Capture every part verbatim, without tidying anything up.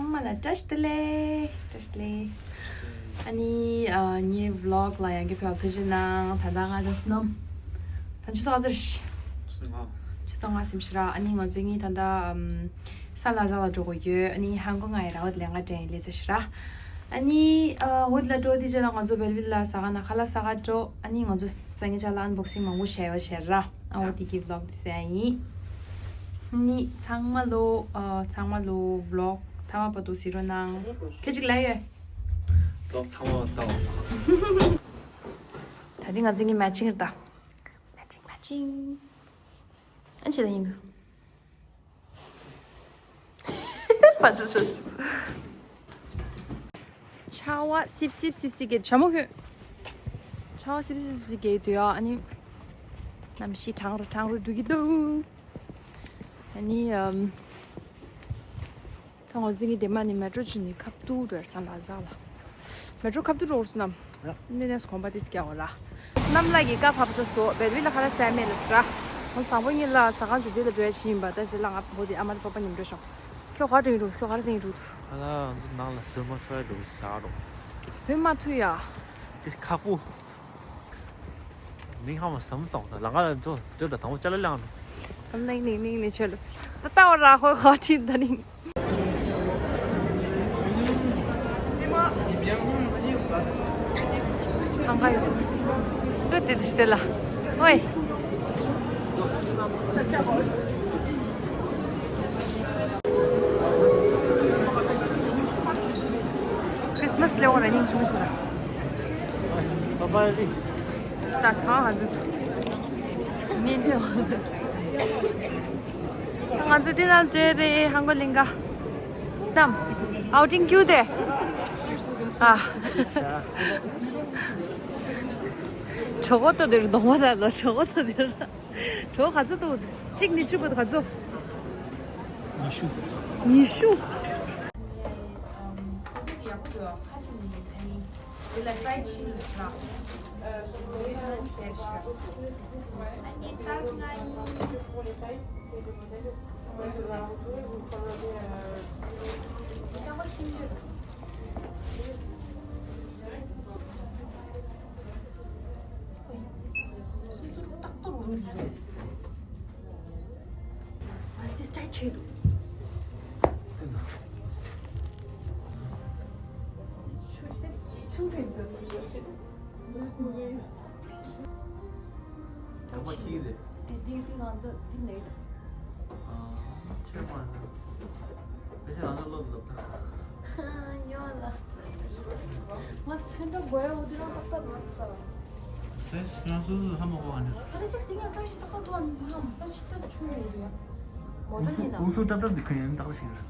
ཚང་མ་ལ་བཀྲ་ཤིས་བདེ་ལེགས། བཀྲ་ཤིས་བདེ་ལེགས། ཨ་ནི་ཨ་ངའི་vlog་ལ་ཡང་བསྐྱར་ཕེབས་པར་ཐུགས་རྗེ་གནང་། ད་ལྟ་ང་དང་སྣམ་ད་ཆུ་ཚོད་ག་ཚོད་རེད། ཆུ་ཚོད་ལྔ། ཆུ་ཚོད་ལྔ་ཟིན་ཤག་ར། ཨ་ནི་ང་ཚོ་གཉིས་ད་ལྟ་ཨམ་ས་ལ་ཟ་ལ་འགྲོ་དགོས་ཡོད། ཨ་ནི་ཧང་ཀོང་ང་ཡི་ར་བ་ལས་ང་དྲན་ལས་ཚེ་ཤག་ར། ཨ་ནི་ཨ་འོ་དེ་ལ་འགྲོ་དེ་རྗེས་ལ་ང་ཚོ་བེལ་ཝི་ལ་ཟ་ཁང་ནང་ཁ་ལག་ཟ་ག་འགྲོ། ཨ་ནི་ང་ཚོ་སང་ཉིན་ཆ་ལ་unboxing་མང་པོ་བྱས་ཡོད་ཤག་ར། ཨ་འོ་དེ་གི་vlog་དེ་ཟེར་ཡ་ཡིན། ནི་ཚང་མ་ལོ་ཨ་ཚང་མ་ལོ་vlog་མཐའ་མ་བར་དུ་གཟིགས་རོགས་གནང་། ཁྱོད་ཅིག་ལབ་ཡོད། vlog་ཚང་མ་ལྟ། ད་རིང་ང་ཚོ་གཉིས་matching་རེད་ད། Matching matching། ཨ་ཅེ་ད་ཡིན་འདུག་ཕ་ཆུ་ཆུ། ཆར་པ་སིབ་སིབ་སིབ་སིབ་གི་ཇ་མོ་ཁོས། ཆར་པ་སིབ་སིབ་སིབ་སིབ་གི་དུས་ཨ་ནི། གནམ་གཤིས་གྲང་རུ་གྲང་རུ་འགྲོ་གི་འདུག་ཨ་ནི་ཨམ། ད་ང་ཚོ་གཉིས་དེ་མ་ནི་མེ་ཊོ་ཅི་ནི་ཁབ་ཏུ་འགྲོ་ཡར་སང་ལ་ཟ་ལ། མེ་ཊོ་ཁབ་ཏུ་འགྲོ་བར་སོང་ནམ། ཡ། ནི་ནས་གོམ་པ་ཏིས་ཀྱ་འོ་ལ། གནམ་ལ་གི་ཀ་ཕབ་ས་སོ་བེལ་ཝི་ལ་ཁ་ལ་སེ་མེ་ལ་སྲ། ང་ཚོ་དང་པོ་ཉིད་ལ་ཟ་ཁང་ཅུ་དེ་ལ་འགྲོ་ཡ་ཕྱིན་ཡིན་པ་ད་ཅི་ལ་ང་བོ་དེ་ཨ་མ་དེ་པ་པ་ཉིམ་འགྲོ་ཤོག་ཁྱོད་ག་དྲན་འགྲོ་ཁྱོད་ག་ར་སེང་འགྲོ། ཨ་ལ་ང་ཚོ་ནང་ལ་ཟོས་མ་ཐུབ་ཡ་འགྲོ་ཟ་འགྲོ། ཟོས་མ་ཐུབ་ཡ། དེ་ཁག་པོ། མིག་ཧ་མ་བསམ་བཏང་ད་ལ་ང་ལ་འགྲོ་འགྲོ་ད་དང་པོ་ཅ་ལ་ལང་འགྲོ། བསམ་ནིང་ནིང་ནིང་ནི་ཆོས་ལ་ད་ལྟ་བ་ར་ཧོ་ཧོ་ཁྲིད་ད་ནིང་། ཚང་ག་ཡོད། ཏུ་ཏི་ཏི་ཤི་ཏེ་ལ། ཨོའི། Christmas་ལེའོ་ར་ཉིན་ཆུང་ཞིག་ལ། Bye bye། ད་ཚང་ང་ཚོ་ཚོ། མིན་ཏེ་ང་ཚོ་འདི་ནང་འདྲེ་རེད་ཧང་གོ་གླིང་ག་དམ། outing་རྒྱུ་དེ། ཨ། གྲོགས་པོ་ཏོ་དེར་གདོང་པ་ད་ལོ་གྲོགས་པོ་ཏོ་དེར། གྲོགས་ག་ཚོད་འདུག་གཅིག་ནས་བཅུ་བར་དུ་ག་ཚོད། ཉི་ཤུ། ཉི་ཤུ། དེ་ལ་try་བྱེད་ལ་ཟེར། ཨ་ནི་ཏཱས་ང་ཡིན། ཨ་དེ་style་ཆེ་འདུག་དང་པོ་ཁྱི་རེད། དེ་དེ་དེ་ང་ཚོ་དེ་ནས། ཨ། ཆོས་པ་ནི། ཕལ་ཆེར་ང་ཚོ་སློབ་སློབ་ད། ཡོད་ལ། ང་ཚོན་ཁྲ་དགོས་ཡ་འོ་དེ་རང་ཏག་ཏག་མ་སྟ། སེས་ང་སོ་སོ་ཧ་མ་གོ་བ་ནི། ད་རེ་ཞིག་སྟེང་ཡང་བཀྲ་ཤིས་རྟག་པར་དུ་ཨ་ནི་ཡང་མ་སྟ་ཆིག་ཏུ་ཆུང་རེད་ཡ། མོ་ཏོ་ཡིན་ན། ཨུ་སུ་ཏབ་ཏབ་འདི་ཁོ་ཡང་ཏག་ཏག་ཞིག་རེད།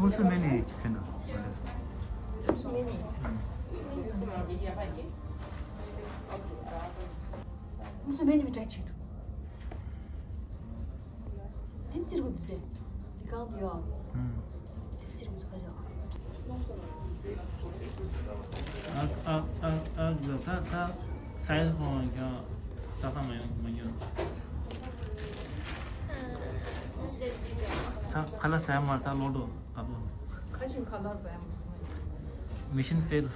ཨུ་སུ་མེ་ནི་ཁེ་ན། ཨུ་སུ་མེ་ནི། ཨུ་སུ་མེ་ནི་མི་དྲག་ཆེ་འདུག་དེ་ཚིར་གུ་འདི་དེ། འདི་གང་འདི་ཡོ། ཨུམ། དེ་ཚིར་གུ་འདི་ག་ཡོ། ཨ་ཨ་ཨ་ཨ་ད་ད་ད་སའི་ཛི་ཁོང་ཡང་ད་ད་མ་ཡོང་མ་ཡོང་། ད་ཁ་ལ་སའི་མ་ད་ལོ་ཏོ་ད་ཏོ། ཁ་ཞིག་ཁ་ལ་སའི་མ། Mission fail།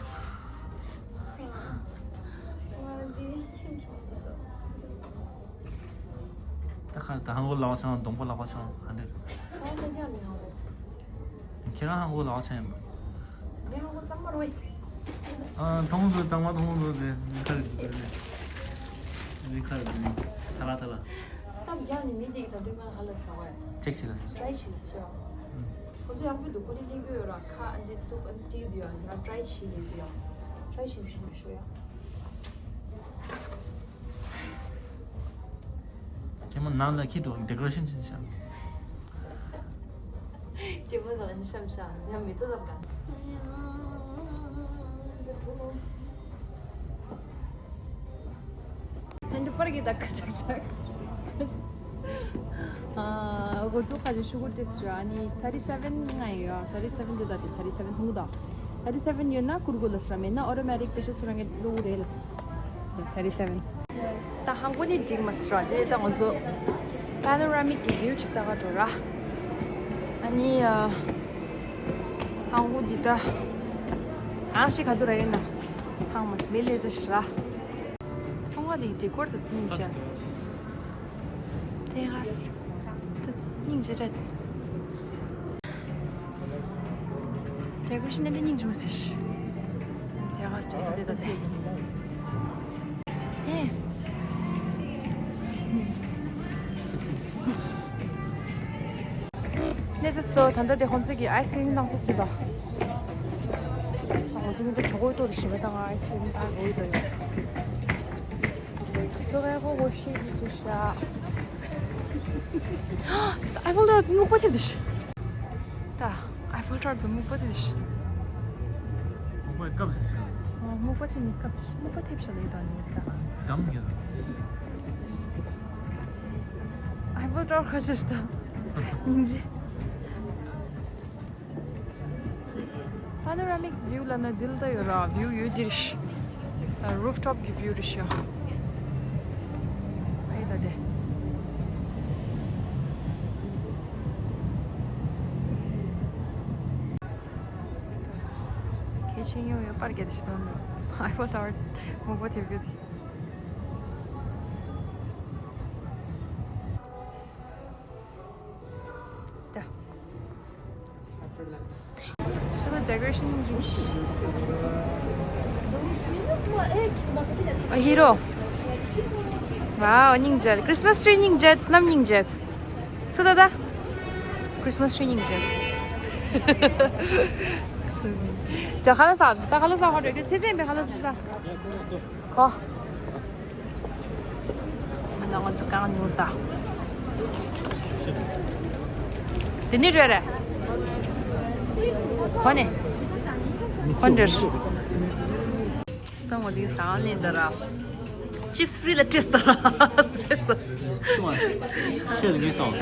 ད་ཁ་ད་ཧང་གོ་ལག་ཆང་སྡོང་པོ་ལག་པ་ཆང་ཧ་འདྲེ། ཁྱེད་རང་ཧང་གོ་ལག་ཆང་ཡིན་པ། ཨ་མཐོང་འདུག་གཙང་མ་མཐོང་འདུག་དེ་ཁ་རེད་དེ་ཁ་རེད་དེ་ཁ་རེད་དེ་ཐ་ལ་ཐ་ལ། སྟབས་རྒྱག་ནི་མི་དེ་གི་ད་དུང་ང་ཧ་ལ་ཟ་བ་ཡ། ཅེག་བྱེད་ལ་ཟ། ཊྲའི་བྱེད་ལ་ཟ། ཁོ་ཚོ་ཡག་པོ་འདུག་ཁོ་རེ་ལེན་གྱི་ཡོད་ར་ཁ་ཨ་འདི་ཐུག་ཨ་འདི་འདི་ཡ་ང་ཊྲའི་བྱེད་ལེན་གྱི་ཡ། ཊྲའི་བྱེད་ཞུ་ཞུ་ཡ། ཁྱེད་མོ་ནང་ལ་ཁྱི་འགྲོ་ཌེ་ཀོ་རེ་ཤན་བྱེད་ཤག་ཁྱེད་མོ་ག་ལ་ནི་ཤམ་ཤག་ཡང་མི་ཏོ་ལབ་ག་ཧན་པར་གི་ད་ཁ་ཆག་ཆག་ཨ་གོ་ཚུགས་ཁ་ཆུ་ཤུ་གུར་ཏེ་སུ་ཨ་ནི་thirty seven ང་ཡོད་thirty seven དུ་ད་དེ་thirty seven ཐུང་གུ་ད། thirty seven ཡོད་ན་ཀུར་གུ་ལ་སྲ་མེད་ན་ཨོ་ཏོ་མེ་ཏིག་པེ་ཤ་སུ་རང་གི་ལུ་རེ་ལ་སྲ། thirty seven ད་ཧང་གོ་ནི་འགྲིག་མ་སྲ་དེ་ད་ང་ཚོ་ པ་ནོ་ར་མིག་གི་བིའུ་ཅིག་ལྟ་ག་འགྲོ་ར། ཨ་ནི་ཨ། ཧང་གོ་འདི་ད། ཨང་ཞིག་ག་དུ་ར་ཡིན་ན། ཧང་མ་མི་ལེ་ཙི་ཤི་ར། ཚོང་བ་འདི་ཌེ་ཀོར་དུ་སྙིང་རྗེ། ཏེ་ག་སི། སྙིང་རྗེ་རེད། ཌེ་ཀོ་རེ་ཤན་ནི་སྙིང་རྗེ་མོ་ཟེར། ཏེ་ག་སི་ཏེ་སི་ཏེ་ད་ཏེ། ཧེ། ལེ་ཙི་སོ། ད་ལྟ་དེ་ཁོང་ཚོ་གི་ཨའི་སི་ཀི་རིམ་བཏང་ས་ཟེར་ད། ཁོང་ཚོ་ནི་དེ་གྲོགས་པོའི་ཐོག་ཏུ་ཞིབ་པ་དང་ཨའི་སི་ཀི་རིམ་བཏང་དགོས་ཡོད་ཡོད། ཁོ་གའི་ཁོ་གོ་ཤེས་ཀྱི་སུ་ཤ། ཨའི་ཕལ་ཊ་ཝར་སྨུག་པ་ཐེབས་འདུག་ཤ། ད་ཨའི་ཕལ་ཊ་ཝར་སྨུག་པ་ཐེབས་འདུག་ཤ། སྨུག་པའི་སྐབས་སུ་ཤ། ཨོ་སྨུག་པ་ཐེབས་ནི་སྐབས་སྨུག་པ་ཐེབས་ཤ་ལེ་ད་ནི་ད། འདམ་ཡོད། ཨའི་ཕལ་ཊ་ཝར་ཁ་ཤས་ཤ་ད། སྙིང་རྗེ། པ་ནོ་ར་མིག་བིའུ་ལབ་ན་འདི་ལ་ད་ཡོད་ར། བིའུ་ཡོད་འདིར་ཤ། ཨ་རུབ་ཊོབ་གི་བིའུ་རེད་ཤག་ཨེ་ད་དེ། གལ་ཆེན་ཡོང་ཡོད་པར་གལ་ཏེ་ཤི་ན་ཨའི་ཕལ་ཊ་ཝར་སྨུག་པ་ཐེབས་ཡོད། ད། ཤ་ད་ཌེ་ཀོ་རེ་ཤན་ཡིན་ཅིང་། ཨ་ཧི་རོ། ཝའོ་སྙིང་རྗེ། ཁྲིས་མ་སི་ཊི་རི་སྙིང་རྗེ། ནམ་སྙིང་རྗེ། སུ་ད་ད། ཁྲིས་མ་སི་ཊི་རི་སྙིང་རྗེ། ད་ཁ་ལག་ཟ། ད་ཁ་ལག་ཟ་ཧོ་རེ་གི་ཚེ་ཚེ་བའི་ཁ་ལག་ཟ་ཟ། ཁོ། མི་ན་ང་ཚོ་གང་ཉུང་ད། དེ་ནི་རེད་རེད། ཁོ་ནི། ཁོ་འདྲ། སྟོང་བ་དེ་ཟ་ལེན་ད་ར། ཅིབ་སི་ཕི་རི་ལ་ཏྲིས་ད་ར། ཅིབ་སི། ཤེས་ངེས་སོང་།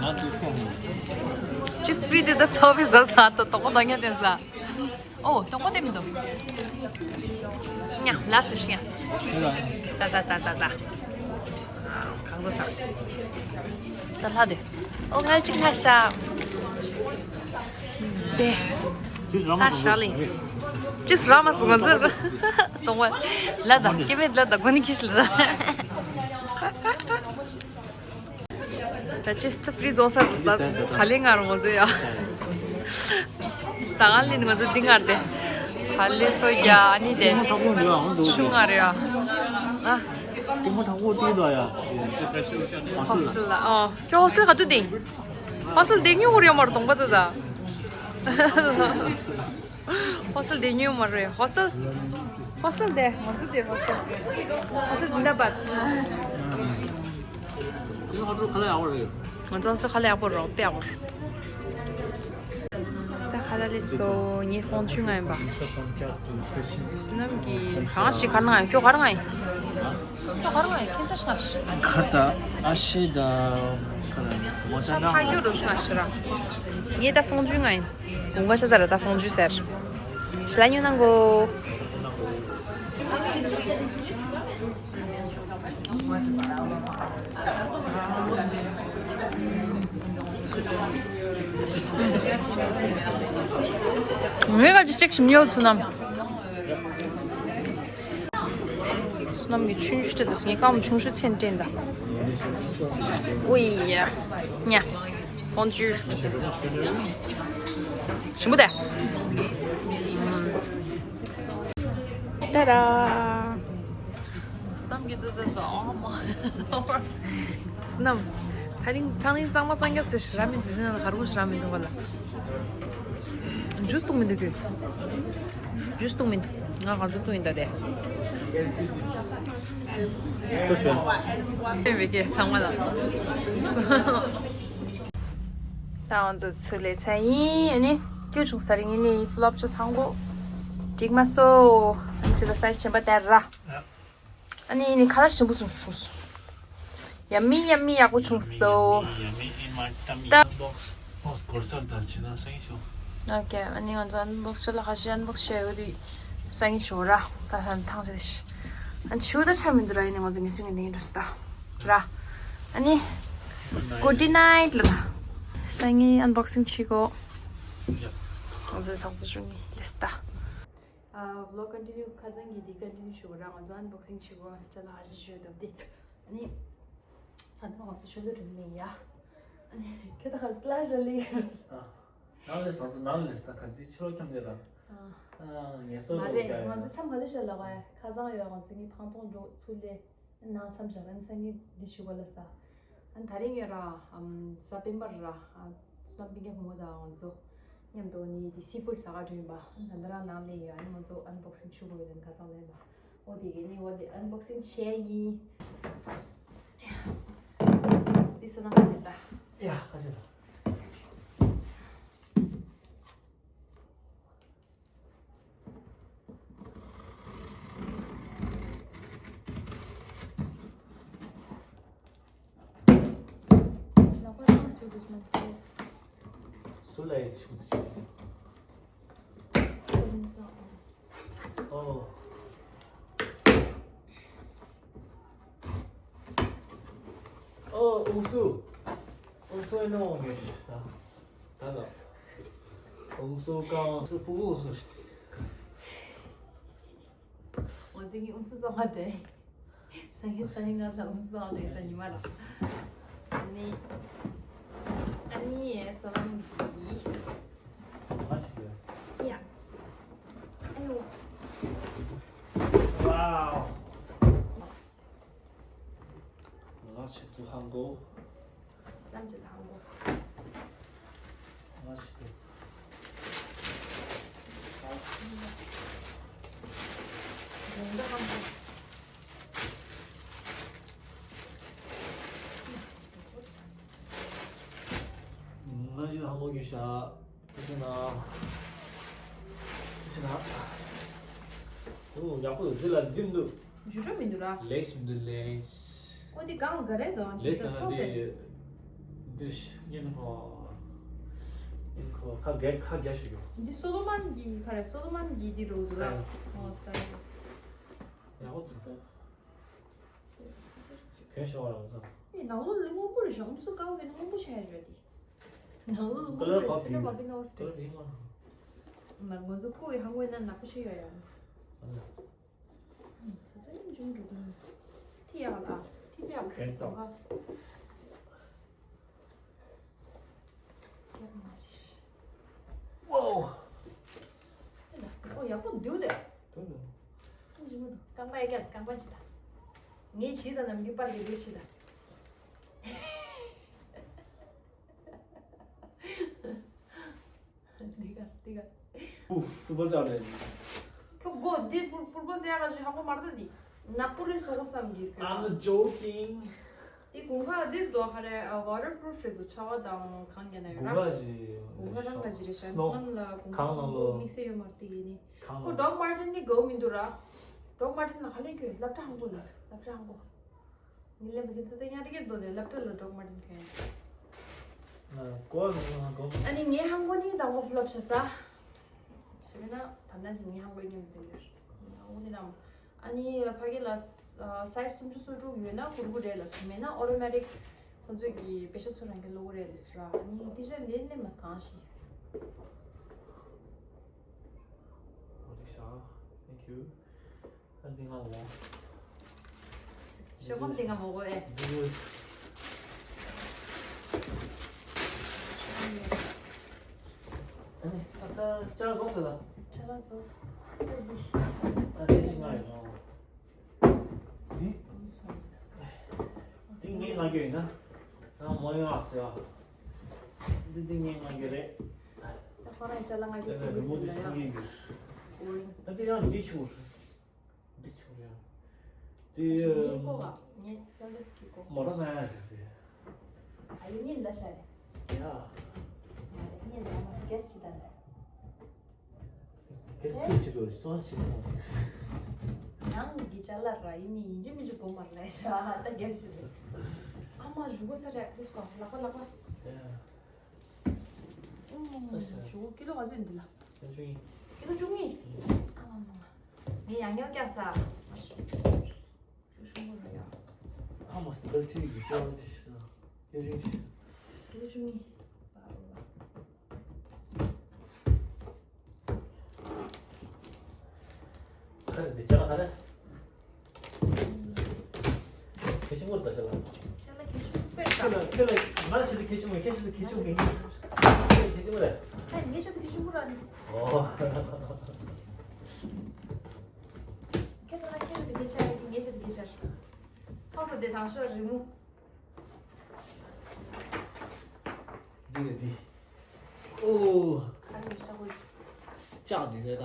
ང་ཚོ་ཤེས་ངེས། ཅིབ་སི་ཕི་རི་དེ་ད་ཚོ་བི་ཟ་ཟ་ད་དོག་པོ་དོག་ཉ་དེ་ཟ། ཨོ་དོག་པོ་དེ་མི་འདུག་ཉ་ལ་སི་ཤི་ཉ། ད་ད་ད་ད་ད། གང་དུ་ཟ། ད་ལྷ་དེ། ཨོ་ང་ཅིག་ལྷ་ཤ། དེ། ཅིས་ར་མ་ལྷ་ཤ་ལི། ཅིས་ར་མ་སི་ང་ཚོ། དོང་བ། ལ་ད་སྐྱེ་མེད་ལ་ད་གོ་ནི་ཁྱི་ཤི་ལ་ད། ད་ཅིས་ཏི་ཕི་རི་རྫོང་ས་ད་ད་ལེ་ང་རང་ང་ཚོ་ཡ། ས་ག་ལི་ང་ཚོ་འདི་ངར་དེ། ད་ལེ་སོ་ཡ་ཨ་ནི་དེ། ཆུ་ངར་ཡ། ཨ། ཏུང་མ་ཐང་པོ་ཏི་ད་ཡ། ཧོ་སི་ལ་ཨོ། ཁྱོད་ཧོ་སི་ལ་ག་དུས་དེ། ཧོ་སི་ལ་དེ་ཉུ་གུར་ཡོད་མ་རེད་དོང་པ་ད་ད། ཧོ་སི་ལ་དེ་ཉུ་མ་རེད་ཧོ་སི་ལ། ཧོ་སི་ལ་དེ་ང་ཚོ་དེ་ཧོ་སི་ལ། ཧོ་སི་ལ་ཛིན་དཱ་བཱད། ང་ཚོ་ཧོ་སི་ལ་ཁ་ལག་ཡག་པོ་རེད། ང་ཚོ་ཧོ་སི་ལ་ཁ་ལག་ཡག་པོ་རེད་དཔེ་ཡག་པོ་རེད། ད་ཁ་ལག་ལས་སོ་ངའི་ཧྥོང་ཆུ་ང་ཡིན་པ། སྣམ་གྱི་གང་ཞིག་ག་ན་ང་ཡིན་ཁྱོད་ག་ན་ང་ཡིན། ཁྱོད་ག་ན་ང་ཡིན་ཁྱེད་ཚ་ཤ་ཤ། གར་ད་ཨ་ཤི་ད་ག་ན་མོ་ཅ་ན་ཧ་ཡོ་རོ་ཤ་ཤ་ར། ངའི་ད་ཧྥོང་ཆུ་ང་ཡིན། གུང་པ་ཤ་ཚ་ར་ད་ཧྥོང་ཆུ་ཟེར། ཤ་ལ་ཉོ་ན་གོ། ངས་ག་ཅི་ཅིག་ཞིམ་ཡོད་ཚུལ་ནམ། བསོད་ནམས་ཀྱི་ཆུང་ཤོས་སྤྲད་དུས་ངས་རྐང་པ་ཆུང་ཤོས་མཚན་སྤྲད་འདའ། ཨུ་ཡ། ཉ། ཧོན་ཅུ། ཞིམ་པོ་དེ། ཏ་ར། བསོད་ནམས་ཀྱི་ཏ་ཏ་ཏ་ཨོ་མ། བསོད་ནམས། ཐ་རིང་ཐང་རིང་གཙང་མ་གཙང་རྒྱག་ཟེར་ཞེ་དྲག་མི་འདུག་ཟེར་ན་གར་གོ་ཞེ་དྲག་མི་འདུག་ག་ལ། ཇུས་བཏུང་མི་འདུག་གི། ཇུས་བཏུང་མི་འདུག་ང་གང་ཚོད་བཏུང་ཡིན་ད་དེ། ཚོ་ཆོན། དེ་བས་ཀྱི་ཚང་མ་ལ། ད་ང་ཚོ་ཚུར་ལས་ཚར་ཡིན་ཨ་ནི། སྐྱོ་བྱུང་ས་རིང་ཡིན་ནི་ཕི་ལོབ་ཆ་ཚང་གོ། འགྲིག་མ་སོ། ཨ་ནི་ཅི་ལ་སའི་ཆེན་པོ་དེ་ར། ཨ་ནི་ནི་ཁ་ལག་ཞིམ་པོ་བྱུང་བྱུང་སོང་། ཡ་མི་ཡ་མི་ཡག་པོ་བྱུང་སོང་། ད། ཨོ་ཀེ་ཨ་ནི་ང་ཚོ་ཨན་བོག་སི་ལ་ཁ་ཤས་ཨན་བོག་སི་བྱས་ཡོད་དུས་སང་ཉིན་ཞོགས་ར་ད་ཐང་ཐང་ཆད་ཤི། ཨ་ཆུ་ད་ཆ་མི་འདུག་ར། ཡིན་ནའི་ང་ཚོ་ངེས་སུ་ངེས་འདི་འགྲོ་སྲིད་ད་ར། ཨ་ནི། Good night ལ། སང་ཉིན་unboxing བྱེད་གོ། ང་ཚོ་ཐང་ཚོ་ཞུ་ངེས་ལེ་སི་ད། ཨ་vlog continue ཁ་སང་གི་འདི་continue བྱེད་གོ་ར། ང་ཚོ་unboxing བྱེད་གོ། ཅ་ལག་ཧ་ཅང་ཞུ་ཡོད་སྟབས་དེ། ཨ་ནི། ད་ནི་ང་ཚོ་ཞུ་ལོ་རིང་མིན་ཡ། ཨ་ནི་ཁྱེད་ད་ཁར་པི་ལ་ཞ་ལི། ནང་ལས་ང་ཚོ་ནང་ལས་ད་ད་ཙི་ཕྱི་ལོགས་འཁྱམ་དེ་ར། ཨ། ངལ་གསོ་མ་རེད། ང་ཚོ་མཚམས་ག་ལེ་ཤ་ལ་བ་ཁ་སང་ཡོད། ང་ཚོ་ངའི་ཕང་ཐོང་འགྲོ་ཚུལ་ལས་ནང་མཚམས་བཞག་རན་སང་ཉིན་འདི་ཞུ་བ་ལ་ས། ཨ་ནི་ད་རིང་ཡོད་ར། ཨམ་གཟའ་སྤེན་པ་ར། ཨ་སི་ནམ་པིན་གྱི་མོ་དང་ང་ཚོ་མཉམ་དུ་ནི་དེ་སི་ཕུཌ་ཟ་ག་འགྲོ་ཡིན་པ། ཨ་ནི་ད་ལྟ་རང་ནང་ལས་ཡོད། ཨ་ནི་ང་ཚོ་unboxing བྱེད་དགོས་ཡོད། ཨ་ནི་ཁ་སང་ལས་པ། འོ་དེ་གི་ནི་འོ་དེ་unboxing བྱས་ཡིན། དེ་ས་ན་ཁ་ཆེ་ད། ཡ་ཁ་ཆེ་ད། ལག་པ་བཏང་ཚུལ་དུ་སོང་། སུ་ལ་ཡིན་ཆུང་དུ་ཆུང་། ཨོ། ཨོ། ཨུང་སུ། ཨུང་སུ་ཨེ་ནོ་ངེ་ད། ད་ལ། ཨུང་སུ་ཀང་སུ་ཕུ་བོ་སུ་ཤི། ང་ཚོ་གཉིས་ཨུང་སུ་བཙོང་ག་འདྲེ། སང་ཉིན་སང་ཉིན་ང་ལ་ཨུང་སུ་བཙོང་ག་འདྲེ་ས་ཉི་མ་ལ། ཨ་ནི། ཨ་ནི་ཡེ་ས་ལམ་གི། ང་ཞིག་ཡོད། ཡ། ཨ་ཡོ། ཝའོ། ང་ཆེད་དུ་ཧང་གོ། སམ་ཅི་ཧང་གོ། ང་ཆེད་དུ། རང་ད་ཧང་གོ། ང་ཡོད་ཧང་གོ་གི་ཤ། ཁྱེད་ན། ཁྱེད་ན། ཨོ་ཡག་པོ་འདི་ལ་འདི་མི་འདུག་འཇུ་འགྲོ་མི་འདུག་ར། ལེགས་མི་འདུག་ལེགས། ཨོ་འདི་གང་ག་རེད་དོ། ལེགས་ན་འདི། འདི་ཉན་ཁོ། ཉན་ཁོ་ཁ་རྒྱ་ཁ་རྒྱ་ཞིག་ཡོད། འདི་སོ་ལོ་མན་གྱི་ཁ་རེད། སོ་ལོ་མན་གྱི་འདི་རུ་འདུག་ར། ཨོ་སི་ཊལ། ཡག་པོ་འདུག་གན་ཤོར་བ་རང་ཚོ། ཨེ་ནང་ལོགས་ལ་སྔོན་པོ་རེད་ཤག་ཨུམ་སུ་ཀའོ་གན་སྔོན་པོ་ཆགས་ཡོད་རེད་དེ། ནང་ལོགས་ལ་སྔོན་པོ་རེད་ཟེར་ན་མ་པི་ནོ་སི་ཀ་ལར་ཕིང་མ། མ་ང་ཚོ་ཁོ་ཡི་ཧང་ཝེ་ན་ནག་པོ་ཆགས་ཡོད་ཡ། ཨ་ལ། ཨུམ་སུ་ཀའོ་ཡིན་འཇུང་འགྲོ་གི་ཡིན། ཐི་ཡག་ལ་ཐི་ཡག་གན་ཏོ། ཝའོ། ཨོ་ཡག་པོ་འདུག་དེ། འདུག་འདུག་ཨ་ཞིམ་པོ་འདུག་རྐང་པ་ཡ་ཀྱག་རྐང་པ་ཅི་ད། ངས་བྱིས་དང་ནམ་རྒྱུན་པར་གྱི་ལུས་བྱིས་དང་། འདི་ག་འདི་ག་ཕུ་ཕུ་པོ་ཙམ་རེད། ཁྱོད་སྒོ་འདི་ཕུ་ཕུ་པོ་ཙམ་ཡག་ག་ཞིག་ཧ་གོ་མ་རེད་ད་འདི། ནག་པོ་རེད་བཟོ་གོ་བསམ་གྱི་ཁྱོད། I'm joking. དེ་དགུན་ཁ་འདིར་འདུག་ཧ་རེ། ཨ་ཝ་ཊར་པུ་རུཕ་རེད་འདུག་ཆར་པ་དང་གང་རྒྱག་ན་ཡོད་ར། དགུན་ཁ་ཞིག་དགུན་ཁ་རང་ག་ཅི་རེད་ཤག་སི་ནོ་ནམ་ལ་དགུན་ཁ་གངས་ནང་ལོ་དམིགས་བསལ་ཡོད་མ་རེད་དེ་ཡིན་ནི། གངས་ཁོ་ལོ་ཌོག་མར་ཊིན་གི་དགའ་བོ་མི་འདུག་ར། ཌོག་མར་ཊིན་ལ་ག་ལེ་གི་སློབ་གྲྭ་ཧང་གོ་ལ་སློབ་གྲྭ་ཧང་གོ། ངའི་ལན་པ་ཁྱེད་ཚོ་ལྟ་ཉག་རེ་ཀེར་འདུག་ལས་སློབ་གྲྭ་ལ་ཌོག་མར་ཊིན་གྱོན་ཡོད། གོ་བ་ནང་ལ་ཧང་གོ། ཨ་ནི་ངའི་ཧང་གོ་ནི་དང་པོ་ཕི་ལོབ་བྱ་ས། ཞེས་མེད་ན་ད་ལྟ་ཞིག་ངའི་ཧང་གོ་ཉམས་ཟིན་ཡོད། ཨ་ནི་ཕ་གི་ལ་ས་ཡི་སུམ་ཅུ་སོ་དྲུག་ཡོད་ན་ཧུར་པོ་རེད་ལ་སོ་མེད་ན་ཨོ་ཊོ་མེ་ཊིག་ཁོང་ཚོས་ཀྱི་པེ་ཤ་ཚོ་རང་གི་ལོ་གོ་རེད་ལ་སོ་ར། ཨ་ནི་ཏི་ཤ་ལེན་ལེན་མ་གང་ཞིག Thank you. ཨ་འདི་ང་མོ། ཤོག་སྒམ་འདི་ང་མོ་གོ་ཨེ། འདི་ཨ་ནི་ཨ་ཙ་ཅག་རྫོགས་ཟེར་ལ། ཅག་རྫོགས། ཨ་འདི་ཞིག་ང་ཡིན་ནོ། འདི། འདི་ངའི་ང་རྒྱལ་ཡིན་ན། ང་མོ་ཡང་ཨ་ཟེར་ཨ། འདི་འདི་ངའི་ང་རྒྱལ་རེད། ད་ཁོ་རང་ཅ་ལག་ང་རྒྱལ་དེ་ལ་རི་མོ་འདི་སྲིད་ངེས་ཡིན། ཨ་འདི་ཡང་འདི་ཆུང་རེད། འདི་ཆུང་རེད། དེ་ངའི་ཀོ་བ་ངའི་སེམས་ལ་ཀི་ཀོ། མོ་ར་ན་ཡ་ཟེར་ཏེ། ཨ་ཡུ་ཉིན་ལ་ཤ་རེད། ཡ། ཉིན་ལ་མ་གེས་ཤི་ད་རེད། གེས་ཤི་ཆི་དོ་སོང་ཆི་དོ། ནང་གི་ཅ་ལག་ར་ཡིན་ནི་ཡིན་གཅིག་མིན་གཅིག་གོ་མ་རེད་ཤ་ད་གེས་ཤི་རེད། ཨ་མ་ཞུ་གོ་ས་རེད་ལགས་པ་ལགས་པ། ཡ། ཞུ་གོ་ཀི་ལོ་ག་ཚོད་འདི་ལ། ཀི་ལོ་བཅུ་གཉིས། ཨ་མ་མ་མ། ངས་ཡང་ཡང་བཀྱག་ས། ད་ཁྲིད་ཀྱི་ཅོག་དེ་ཤི་ན་སྐྱོ་ཤིང་ཆེ། སྐྱོ་ཤིང་ཆེ། ཁ་རེ་འདི་ཅ་ལག་ཁ་རེ། ཁེ་ཆེན་པོ་རེད་ད་ཅ་ལག་ཅ་ལག་ཁེ་ཆེན་པོ་དཔེ་ཁྱེད་ལ་ཁྱེད་ལ་ང་ལ་བྱེད་དུ་ཁེ་ཆེན་པོ་ཁྱེད་བྱེད་དུ་ཁེ་ཆེན་པོ་ཁེ་ཆེན་པོ་རེད། ཨ་ངས་བྱེད་དུ་ཁེ་ཆེན་པོ་ར་ནི། ཨོ། ཁྱེད་ལ་ཁྱེད་ལ་ཁེ་ཆེ་རེད་ངས་བྱེད་དུ་ཁེ་ཆེ་རེད། ཐོག་ས་དེ་དང་ཤོག་རི་མོ། འདི་རེད་འདི། ཨོ། ཁ་ནས་ཤ་བོ། ལྕགས་འདི་རེད་ད།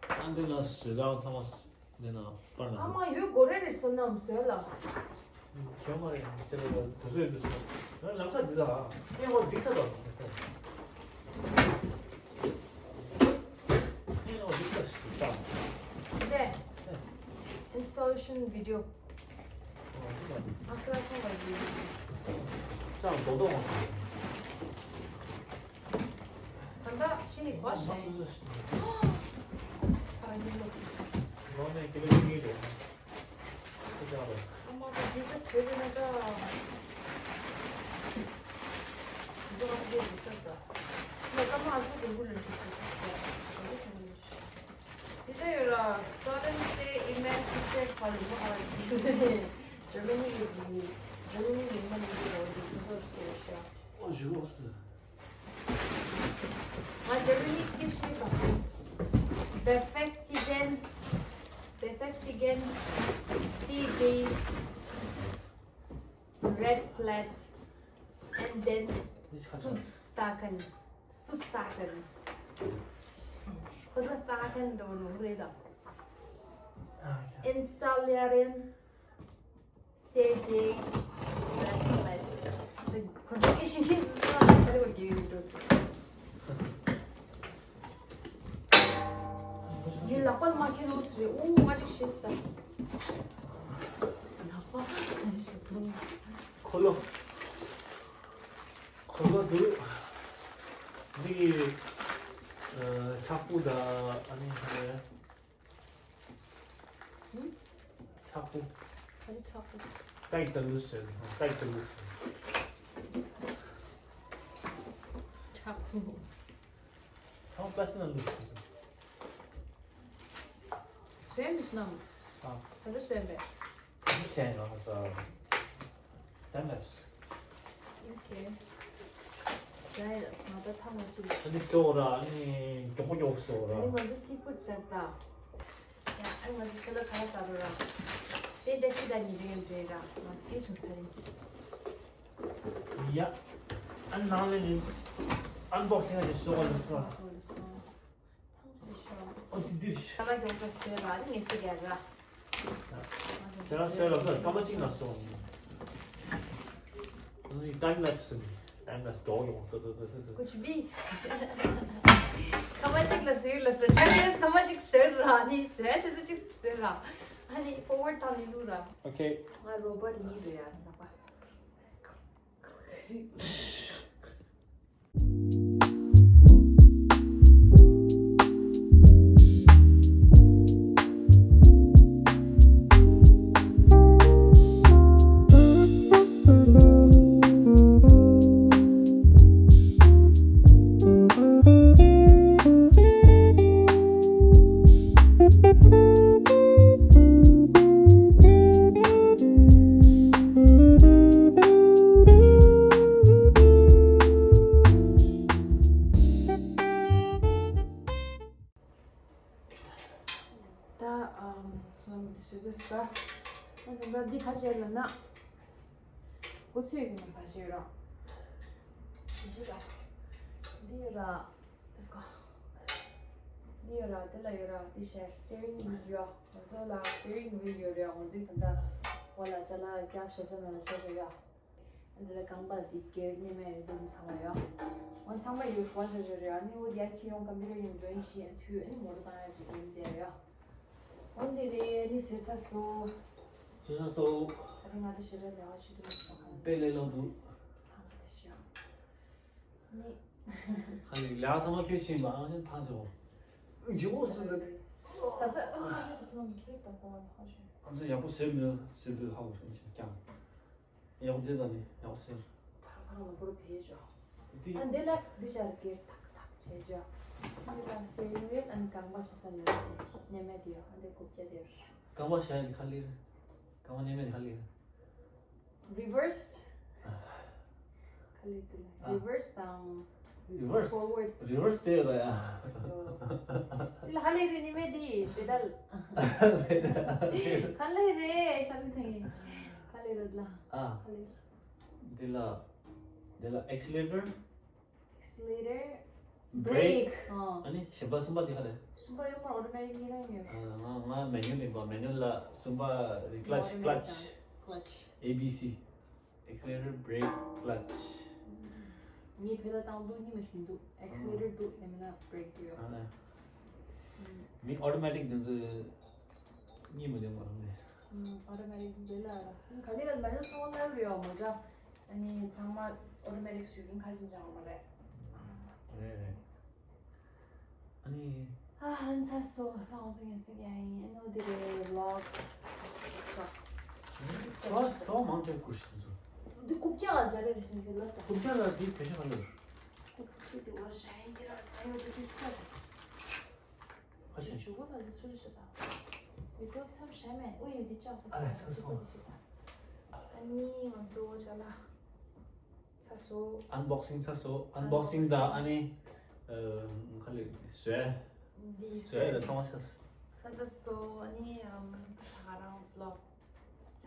ཨ་འདི་ལ་བཟོས་ད་ཚང་མ་འདི་ན་པར་ན། ཨ་མ་ཡོད་གོ་རེ་རེ་བཟོ་ན་བཟོས་ལ། ཁྱོད་མ་རེད་ཅེས་པ་དུ་བཟོས་འདུག་ཟེར། ང་ལམ་སང་འདི་ལ་ཨེ་འོ་འགྲིག་ས་དང་། ཨེ་འོ་འགྲིག་ས་ཞིག་དང་། དེ། installation video། ཨ་ཁ་སོང་བ་ཡིན། ཅང་རྡོག་རྡོག་འོང་། ད་ལྟ་ཕྱི་ནས་གོ་ཤེས། ཨ་ནི་ལོ། ལོ་ནས་ཀི་ལོ་གཉིས་འགྲོ། ཁོ་ཅག་ལ། ཨ་མ་ད་འདི་ཚོ་བཟོས་པའི་ན་ད། འདི་ཚོ་ཨ་ཚོ་འདི་ཚོ་ད། ང་ཀ་མ་ཨ་ཚོ་དགོན་པ་ལ་འགྲོ་དགོས་ཀྱི་འདུག་འདི་ཚོ་ཡོད་ར། Students say immense success for the Germany is the Germany is the most beautiful city. ཨོ་ཞུ་ཨོ་སི། ང་Germany ཅི་ཞིག་དང་། Befestigen, Befestigen, Seeday, Red Platt, and then Stuttgart. Stuttgart. ཁོ་ཚོ་Stuttgart འགྲོ་ནོ་ལེ་དང་། Installieren, Seeday, Red Platt. ཁོ་ཚོ་སྐད་ཤེས་མཁན་ཚོ་ལ་ཆ་རེ་བ་རྒྱལ་ཡོད་འགྲོ། འདི་ལག་པ་ལ་མ་ཁེལ་ནོ་སི་རེད། ཨོ་ང་ཅིག་ཤེས་ད། ལག་པ་ཤེས་ད། ཁོ་ལོ། ཁོ་ལོ་འདུག་འདི་ཨ་ཕྱག་པོ་ད་ཨ་ནི་ཧ་ལས། ཕྱག་པོ། ཨ་ནི་ཕྱག་པོ། ཏའི་ཏ་ལུ་སི། ཏའི་ཏ་ལུ་སི། ཕྱག་པོ། ཚང་པ་སི་ན་ལུ་སི། སེམས་སྣང་། ཨ། ད་ལྟ་སེམས་པས། ཤེས་ན་ས། ཏན་ལབས། ཨོ་ཁེ། ཡ་ཡ་ང་ད་ཐང་མ་ཅིག་ཨ་ནི་སོ་ར་ཨ་ནི་མགྱོགས་པོ་མགྱོགས་སོ་ར། ཨ་ནི་ང་ཚོ་སི་ཕུད་ཟེར་ད། ཡ་ཨ་ནི་ང་ཚོ་ཆོ་ལོ་ཁ་ར་ཟ་རོ་ར། དེ་འདྲ་ཤི་ད་ཉི་འདྲེ་ཡང་འདྲེ་ར་ང་ཚོ་དེ་བྱུང་ས་རེད། ཡ། ཨ་ནང་ལས་ནི་ཨན་བོག་སིང་ཨ་ཅེ་སོ་ག་ལ་ས། ཨོ་དེ་དུས། ཁ་ལག་མགྱོགས་པོ་བཟོས་ར་ནི་ངས་སི་རྒྱག་ར། ཁྱེད་རང་བཟོས་ར་ས་སྐར་མ་གཅིག་ན་སོང་། ཨ་ནི་ཏའིམ་ལེབ་སི་ནི་ཏའིམ་ལེབ་སི་མགྱོགས་ཡོང་ཏོ་ཏོ་ཏོ་ཏོ་ཏོ། ཀུཆ་བི། སྐར་མ་གཅིག་ལ་ཟེར་ལ་ཟེར་ཆ་ལེ་སྐར་མ་གཅིག་ཟེར་ར་ནི་ཟེར་ཤེས་ཚོད་གཅིག་ཟེར་ར། ཨ་ནི་ཕོར་ཝར་ཌི་བཏང་ནི་འདུག་ར། ཨོ་ཁེ། ང་རོ་བོ་ཊི་ཡིན་འདུག་ཡ་ནག་པ། ད་ཨམ་སོང་འདི་སུ་ཟེར་སྐ། ད་ད་འདི་ཁ་ཤས་ལ་ན། འུ་ཚོས་ཀྱི་ནང་ཁ་ཤས་ར། འདི་ཤི་ད། འདི་ཡོད་ར། འདི་སྐ། འདི་ཡོད་ར་དེ་ལ་ཡོད་ར་འདི་ཤར་སི་ཊི་ཡ་རིང་ཝིལ་ཡོད། ང་ཚོ་ལ་སི་ཊི་ཡ་རིང་ཝིལ་ཡོད་རེད། ང་ཚོའི་ད་ལྟ་འོ་ལ་ཅ་ལག་རྒྱབ་ཤ་ས་ན་ལ་ཤ་ཤ་ཡོད། འདི་ལ་རྐང་པ་འདི་སྒེར་ནས་མེད་ཡོད་དུ་ཚང་མ་ཡོད། འོ་ཚང་མ་ཡོད་ཧྥ་ཤ་ཤ་རེད། ཨ་ནི་འོ་ཡ་ཁྱི་ཡོང་ཀམ་པུ་ཊར་ཡོང་ཇོ་ཡིན་ཤི་ཨ་ཐུ་ཨ་ནི་མོ་ཊ་བཏང་ཡ་ཅིག་ཡིན་ཟེར་ཡོད། འོ་འདི་རེད་ཨ་ནི་བཟོས་ཚར་སོང་། བཟོས་ཚར་སོང་། ཨ་ནི་ང་ཚོ་ཞེ་དྲག་ལས་ཀ་བྱེད་དུ་མ་སོང་། དཔེ་ལས་སླ་འདུག་ཐང་ས་དེ་ཤི་ཡོད། ནི། ཁ་ནི་ལ་ཚང་མ་ཁྱོད་ཕྱིན་པ་ཨང་ཞིག་ཐང་ཆོག་ཇི་འོ་སུ་འདི། ས་ས་ཨ་ཁ་ཤས་སུ་ཁྱེད་དང་གོ་བ་ཧ་ཤོད། ཨང་ས་ཡག་པོ་ཟེར་མི་ཟེར་དུས་ཧ་གོ་ཤོད་ནི་ཞིག་ཀྱང་། ཡག་པོ་དེ་དང་ནི་ཡག་པོ་ཟེར། ཐག་ཐག་ལ་བོར་བེད་ཅོ། དེ། ཨ་འདི་ལ་འདི་ཤར་གེར་ཐག་ཐག་བྱེད་ཅོ། འདི་ལ་ཤེས་ཡོད་ཨ་ནི་རྐང་པ་ཤ་ས་ཡོད་ནས་མེད་དེ་ཡོད། ཨ་འདི་རྐུབ་བཀྱག་དེ་ཡོད། རྐང་པ་ཤ་ཡ་དེ་ཁ་ལེར། རྐང་པ་ནས་མེད་དེ་ཁ་ལེར། Reverse། ཁ་ལེར་དེ་ལ། ཨ། Reverse དང་། Reverse། Forward། Reverse དེ་ཡོད་ལ་ཡ། དེ་ལ་ཧ་ལེ་རེ་ནི་མེད་དེ་པེ་ཌལ། ཁ་ལེ་རེ་ཤ་རུ་ཐེ། ཁ་ལེ་རེ་ལ། ཨ། ཁ་ལེ། དེ་ལ། དེ་ལ་accelerator། Accelerator། Brake། Brake ཨ། ཨ་ནི་གཞན་པ་གསུམ་པ་དེ་ག་རེ། གསུམ་པ་ཡོད་མ་རེད། Automatic གཉིས་རང་ཡོད། ཨ། ང་ང་manual ཡིན་པ། manual ལ་གསུམ་པ་clutch clutch clutch། A B C། Accelerator, brake, clutch། ངའི་བོད་ལ་བཏང་འདུག་གཉིས་མ་ཞིག་འདུག Accelerator འདུག་ཡང་མིན་ན་brake འདུག་ཨ། མི་automatic དེ་ཚོ་གཉིས་མ་འདུག་མ་རུང་ནས། Automatic འདི་ལ་ར། ག་ལེ་ག་manual ཚང་མ་ལབ་རེད་མ་འདྲ། ཨ་ནི་ཚང་མ་automatic བཟོས་ཀྱིན་ཁ་ཞིག་འཇང་མ་རེད། རེད་རེད། ཨ་ནི། ཨ་ཧན་ཚ་སོ་ཚང་ཚོ་ངས་ཟེར་ཡ་ཡིན། ཨ་ནི་འོ་དེ་རེད་vlog། ཁྱོད་ཁྱོད་མང་ཆེ་ཀུ་ཤི་ཚོ། འདི་རྐུབ་བཀྱག་ལ་སྦྱར་རེད་ཞིང་ཁྱོད་ལ་ས། རྐུབ་བཀྱག་ལ་འདི་བེད་སྤྱོད་ག་ལེར། རྐུབ་བཀྱག་དེ་འོ་ཞ་ཡིན་དེ་ར་ད་ཡོད་དེ་དེ་སྐད། ཁ་ཤས། ཇུ་གོ་ས་འདི་ཚུར་ཞིག་དང་། ཡོད་དོ་ཚབ་ཞ་མེད་ཨུ་ཡོད་དེ་ལྕགས་ཐོག་ཨ་ལས་ཚ་སོང་། ཨ་ནི་ང་ཚོ་ཅ་ལག་ཚ་སོ། Unboxing ཚ་སོ། Unboxing དང་ཨ་ནི། ཨ། ཁ་ལེ་བཟོས། འདི་བཟོས་ལ་ཐོང་ཤ། ཚ་ཚ་སོ་ཨ་ནི་ཨམ། ད་ག་རང་vlog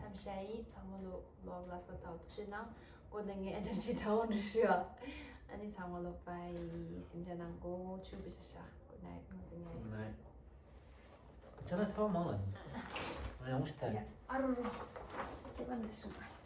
མཚམས་བཞག་ཡིན། ཚང་མ་ལོ་vlog ལ་སོ་ཐག་ཐུག་ཤོད་ནང་། འོ་ན་ངའི་energy down འགྲོ་ཤོད་ཨ། ཨ་ནི་ཚང་མ་ལོ་bye། སེམས་ཅན་ནང་གོ་ཆུ་བི་ཤ་ཤ། Good night ང་ཚོ་ཉལ། Good night། ཅ་ལག་ཐོག་མང་ལ་ང་ཡང་ཞིག་ཐལ། ཨ་རོ་རོ། སྐྱེ་བ་འདི་ཤོད་པ།